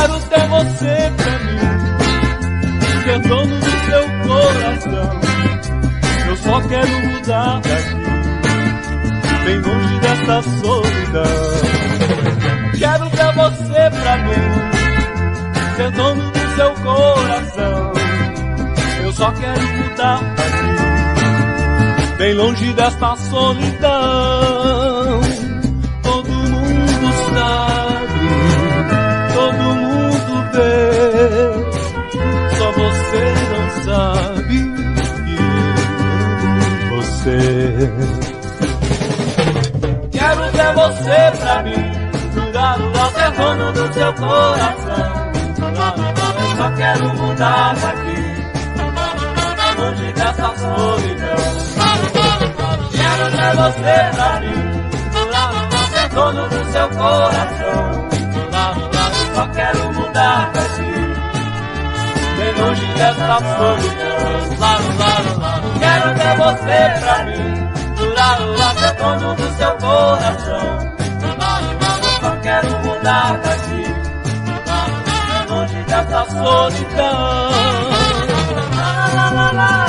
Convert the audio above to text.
Quero ter você pra mim, ser dono do seu coração. Eu só quero mudar daqui, bem longe dessa solidão. Quero ter você pra mim, ser dono do seu coração. Eu só quero mudar daqui, bem longe desta solidão. Todo mundo sabe, todo mundo vê. Só você não sabe que eu amo você. Quero ter você pra mim, mudar o ser dono do seu coração. Eu só quero mudar daqui, longe dessa solidão. Quero ter você pra mim, ser dono do seu coração. Eu só quero mudar daqui, bem longe dessa solidão. Quero ter você pra mim, ser dono do seu coração. Eu só quero mudar daqui, longe dessa solidão. La, la, la, la.